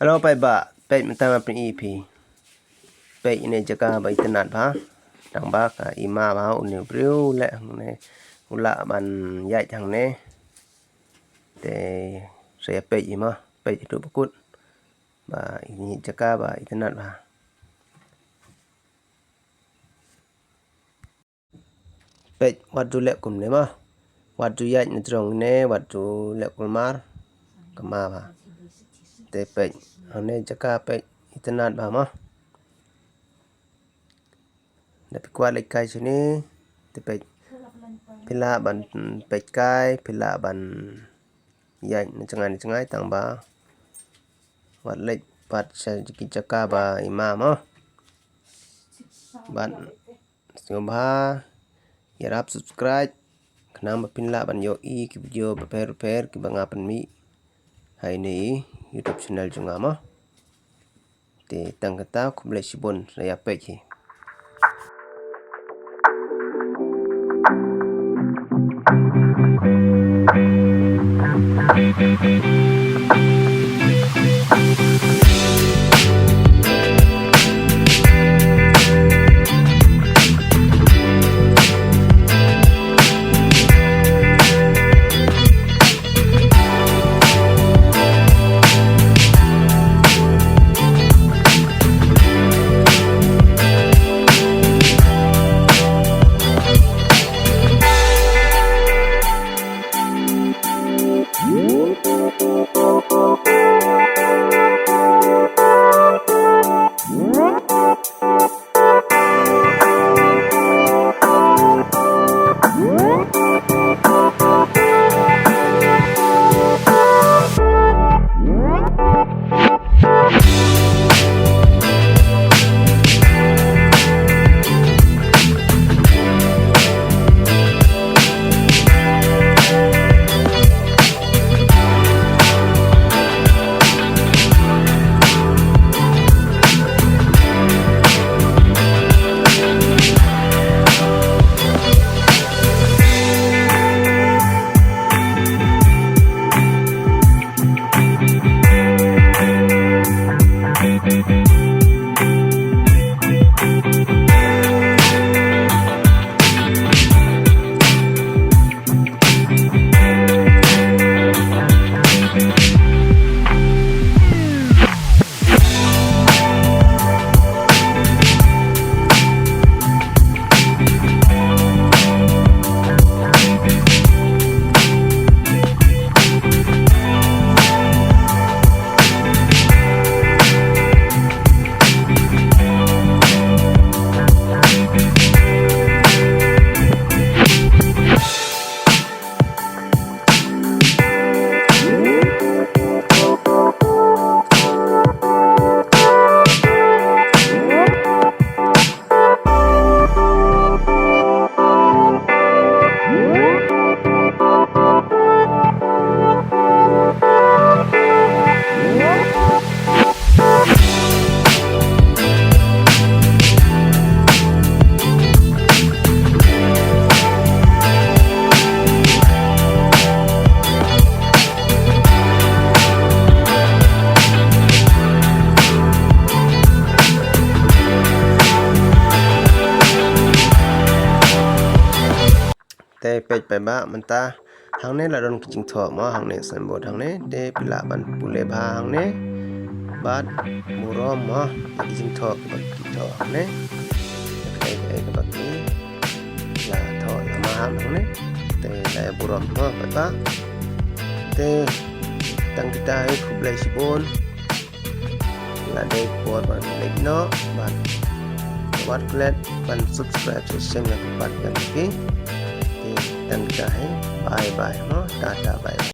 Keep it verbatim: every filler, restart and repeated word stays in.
Hello paidbah, peit mynta nga pyni phi. Peit ine jaka ba itynnad bha. Tang ba ka i ma bha une u briew leh hangne u lah ban ïaid hangne. Te sa ïa peit i ma, peit itu ba kut. Ba ine jaka ba itynnad bha. Peit wat ju leh kumne ma. Wat ju ïaid na jrong ne, wat ju leh kulmar. Ka ma bha. Te peit. Hangne jaka peit itynnad bha ma. Da phi kwah leit kai shane. Te peit. Phi lah ban peit kai, phi lah ban ïaid na jngai na jngai tang ba wat leit pat sha ki jaka ba i ma ma. Bad sngewbha ïarap subscribe khnang ba phin lah ban ïohi ki video bapher bapher kiba nga pynmih ha ine i YouTube channel jong nga ma. Te tang kata, khublei shibun, sa ïa peit hi. Te peit peit ba mynta hangne la don ki jingthoh mo, hangne signboard hangne, te phi lah ban pule bha hangne. Bad burom mo, ki jingthoh kiba ki thoh hangne. Te kaei kaei kaba ki la thoh la maham hangne. Te la burom mo peit ba. Te tang kita hi, khublei shibun. La dei por ban leit noh, bad wat klet ban subscribe sha channel ka pat kan ki. Te tang kita hi, bye bye mo, tata bye bye.